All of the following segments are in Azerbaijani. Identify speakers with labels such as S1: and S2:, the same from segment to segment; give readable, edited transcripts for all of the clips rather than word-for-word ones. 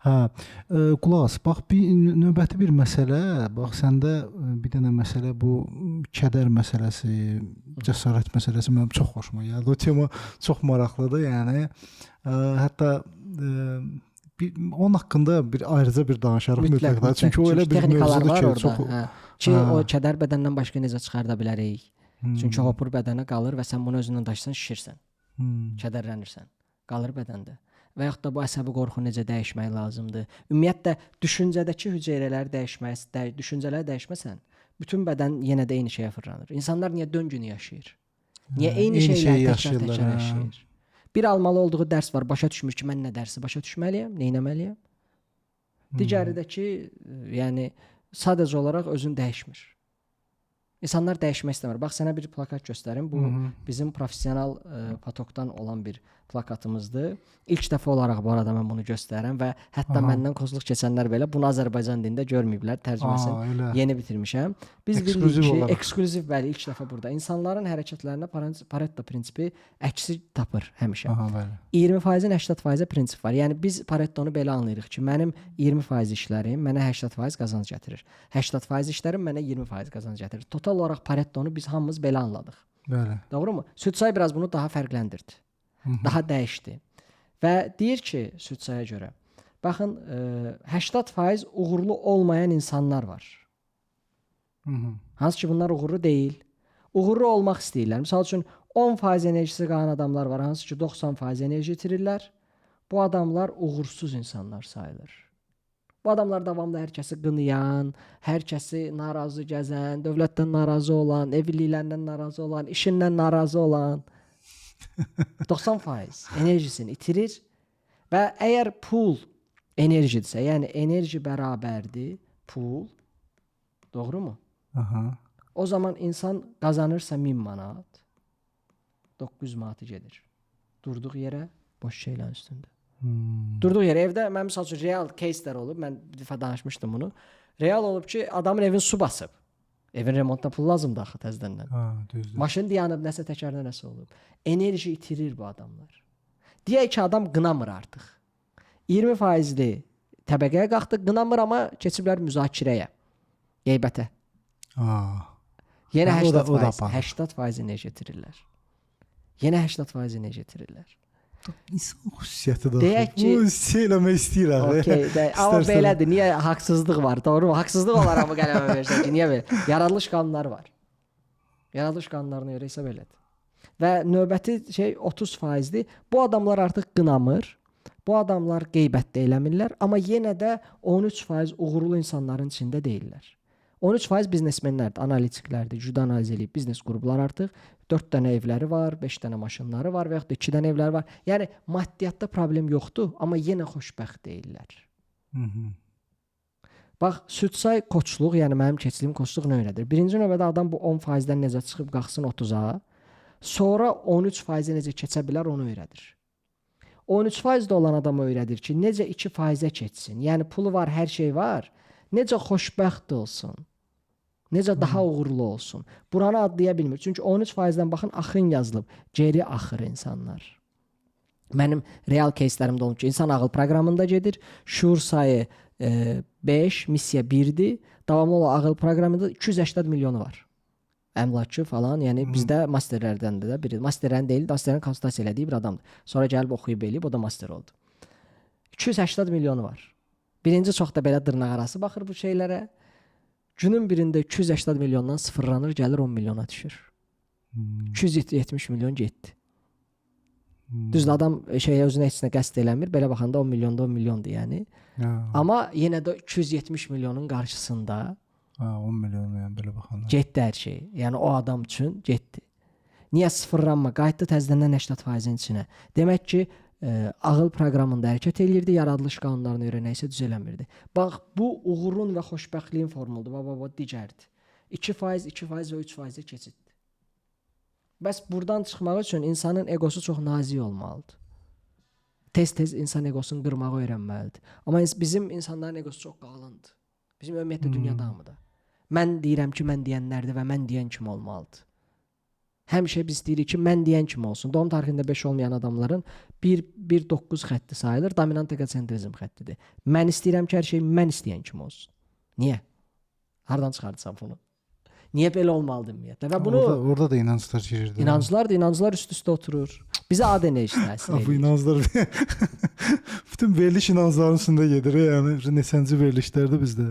S1: Hə, qulaq as. Bax bir növbəti bir məsələ, bax səndə bir dənə məsələ bu kədər məsələsi, cəsarət məsələsi mənim çox xoşuma gəldi. O tema çox maraqlıdır, yəni hətta bir onun haqqında bir ayrıca bir danışarıq mütləq də. Çünki o elə bir
S2: texnikalar
S1: mövzudur
S2: var
S1: ki,
S2: orada.
S1: çox
S2: Hə. Ki o kədər bədəndən başqa necə çıxarda bilərik? Çünki hopur bədənə qalır və sən bunu özündən daşısan, şişirsən, kədərlənirsən. Qalır bədəndə. Və yaxud da bu əsəbi qorxu necə dəyişmək lazımdır? Ümumiyyətlə düşüncədəki hüceyrələri dəyişmək, düşüncələri dəyişməsən, bütün bədən yenə də eyni şeyə fırlanır. İnsanlar niyə döngünü yaşayır? Niyə eyni
S1: eyni
S2: şeyləri
S1: şeyi
S2: təkrar-təkrar
S1: yaşayırlar, hə.
S2: yaşayır? Bir almalı olduğu dərs var, başa düşmür ki, mən nə dərsi başa düşməliyəm, nə etməliyəm? Digəri də ki, yəni sadəcə olaraq özün dəyişmir. İnsanlar dəyişmək istəmir. Bax sənə bir plakat göstərim. Bu bizim professional potokdan olan bir plakatımızdır. İlk dəfə olaraq bu arada mən bunu göstərirəm və hətta məndən kozluq keçənlər belə bunu Azərbaycan dilində görməyiblər. Tərcüməsini
S1: Aa, elə.
S2: yeni bitirmişəm. Biz bilirik
S1: Eksklüziv
S2: ki,
S1: olaraq.
S2: eksklüziv bəli ilk dəfə burada insanların hərəkətlərinə Pareto prinsipi əksi tapır həmişə.
S1: Aha, bəli.
S2: 20%-in 80%-ə prinsip var. Yəni biz Paretonu belə anlayırıq ki, mənim 20% işlərim mənə 80% qazanc gətirir. 80% işlərim mənə 20% qazanc gətirir. Total olaraq Paretonu biz hamımız belə anladıq.
S1: Bəli.
S2: Doğrumu? Südsay biraz bunu daha fərqləndirdi. Daha dəyişdi. Və deyir ki, Südsaya görə, baxın, 80% uğurlu olmayan insanlar var. Hansı ki bunlar uğurlu deyil. Uğurlu olmaq istəyirlər. Məsəl üçün 10% enerjisi qalan adamlar var, hansı ki 90% enerji itirirlər. Bu adamlar uğursuz insanlar sayılır. Bu adamlar davamlı hər kəsi qınayan, hər kəsi narazı gəzən, dövlətdən narazı olan, evliliklərindən narazı olan, işindən narazı olan 90% enerjisini itirir və əgər pul enerjidirsə, yəni enerji bərabərdir pul, doğrumu?
S1: Aha.
S2: O zaman insan qazanırsa 1000 manat, 900 manatı gedir. Durduğu yerə boş şeylərin üstündə. Durduğu yerə evdə mən məsəl üçün real кейslər olub, mən bir dəfə danışmışdım bunu. Real olub ki, adamın evini su basıb. Evin remontuna pul lazımdır axı təzədən.
S1: Ha, düzdür.
S2: Maşın dayanıb, nəsə təkərdə nəsə olub. Enerji itirir bu adamlar. Deyək ki, adam qınamır artıq. 20%li təbəqəyə qalxdı, qınamır amma keçiblər müzakirəyə, qeybətə.
S1: Aa.
S2: Yenə
S1: Ha, o da- o da
S2: 80%,
S1: aparır.
S2: 80% enerji itirirlər. Yenə 80% enerji itirirlər.
S1: İnsan xüsusiyyətidir.
S2: Deyək ki-
S1: bu hiss eləmək istəyir axı.
S2: Okey, də, amma
S1: İstərsən-
S2: belədir. Niyə haqsızlıq var? Doğru mu? Haqsızlıq olaraq bu qələmə verirsən ki, niyə belə? Yaradılış qanunları var. Yaradılış qanunlarına görə isə belədir. Və növbəti şey 30%-dir. Bu adamlar artıq qınamır. Bu adamlar qeybət də eləmirlər, amma yenə də 13% uğurlu insanların içində deyillər. 13% biznesmenlərdir, analitiklərdir, güclü analiz eləyib biznes qruplar artıq 4 dənə evləri var, 5 dənə maşınları var və yaxud da 2 dənə evləri var. Yəni maddiyyatda problem yoxdur, amma yenə xoşbəxt deyillər. Bax, Südsay koçluq, yəni mənim keçdiyim koçluq nə öyrədir? Birinci növbədə adam bu 10%-dən necə çıxıb qalxsın 30-a, sonra 13%-ə necə keçə bilər onu öyrədir. 13% də olan adam öyrədir ki, necə 2%-ə keçsin. Yəni pulu var, hər şey var. Necə xoşbəxt olsun. Necə daha uğurlu olsun. Buranı adlaya bilmir. Çünki 13%-dən baxın axın yazılıb. Geri axır insanlar. Mənim real кейslərimdə olub ki, insan ağıl proqramında gedir. Şuur sayı 5, missiya 1-dir. Davamlı olaraq ağıl proqramında 280 milyonu var. Əmlakçı falan, yəni bizdə masterlərdən də biri. Masterlərin deyil, masterlərin konsultasiya elədiyi bir adamdır. Sonra gəlib oxuyub eləyib, o da master oldu. 280 milyonu var. Birinci çox da belə dırnaq arası baxır bu şeylərə. Günün birində 280 milyondan sıfırlanır, gəlir 10 milyona düşür. 270 milyon getdi. Düzdür, adam şeyə özünə heç nə qəsd eləmir. Belə baxanda 10 milyonda 10 milyondur yəni.
S1: Ha,
S2: Amma yenə də 270 milyonun qarşısında
S1: ha, 10 milyon yəni belə baxanda.
S2: getdi hər şey. Yəni o adam üçün getdi. Niyə sıfırlanma? Qayıtdı təzədən 80%-in içinə. Demək ki, ağıl proqramında hərəkət eləyirdi, yaradılış qanunlarını görə nə isə düz eləmirdi. Bax, bu uğurun və xoşbəxtliyin formuludur. Bax, bax, bax, digərdir. 2%, 2% və 3%-ə keçiddir. Bəs burdan çıxmaq üçün insanın egosu çox nazik olmalıdır. Tez-tez insan egosunu qırmağı öyrənməlidir. Amma bizim insanların egosu çox qalındır. Bizim ümumiyyətlə dünyada hamıda. Mən deyirəm ki, mən deyənlərdir və mən deyən kimi olmalıdır. Həmişə biz deyirik ki, mən deyən kimi olsun. Doğum tarixində 5 olmayan adamların 1 1-9 xətti sayılır, dominant eqosentrizm xəttidir. Mən istəyirəm ki, hər şey mən istəyən kimi olsun. Niyə? Hardan çıxartsan bunu? Niyə belə olmalıdır ümumiyyətlə? Və bunu
S1: orada da inanclar girirdi.
S2: İnanclar da inanclar üst-üstə oturur. Bizə ADN heç təsir
S1: Ha, bu
S2: eləyir.
S1: inanclar bütün veriliş inancların üstündə gedir, yəni neçənci verilişlərdə bizdə.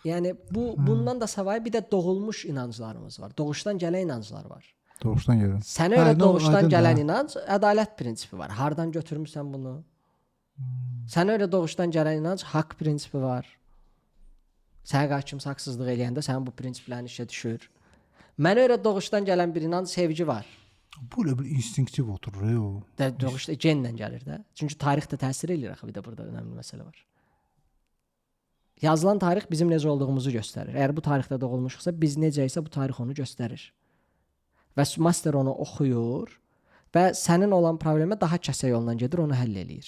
S2: Yəni bu bundan da savayı bir də doğulmuş inanclarımız var. Doğuşdan gələn inanclar var.
S1: Doğuşdan gələn.
S2: Sənə görə
S1: Hə,
S2: doğuşdan
S1: aydındır,
S2: gələn
S1: hə.
S2: inanc ədalət prinsipi var. Hardan götürmüsən bunu? Sənə görə doğuşdan gələn inanc haqq prinsipi var. Sənə qarşı kimsə haqsızlıq eləyəndə sənin bu prinsiplərin işə düşür. Mənə görə doğuşdan gələn bir inanc sevgi var.
S1: Bu elə bir instinktiv oturur o.
S2: Də doğuşda genlə gəlir də. Çünki tarix də təsir eləyir axı, bir də burada önəmli məsələ var. Yazılan tarix bizim necə olduğumuzu göstərir. Əgər bu tarixdə doğulmuşuqsa, biz necə isə bu tarix onu göstərir. Və master onu oxuyur və sənin olan problemə daha kəsə yolla gedir, onu həll eləyir.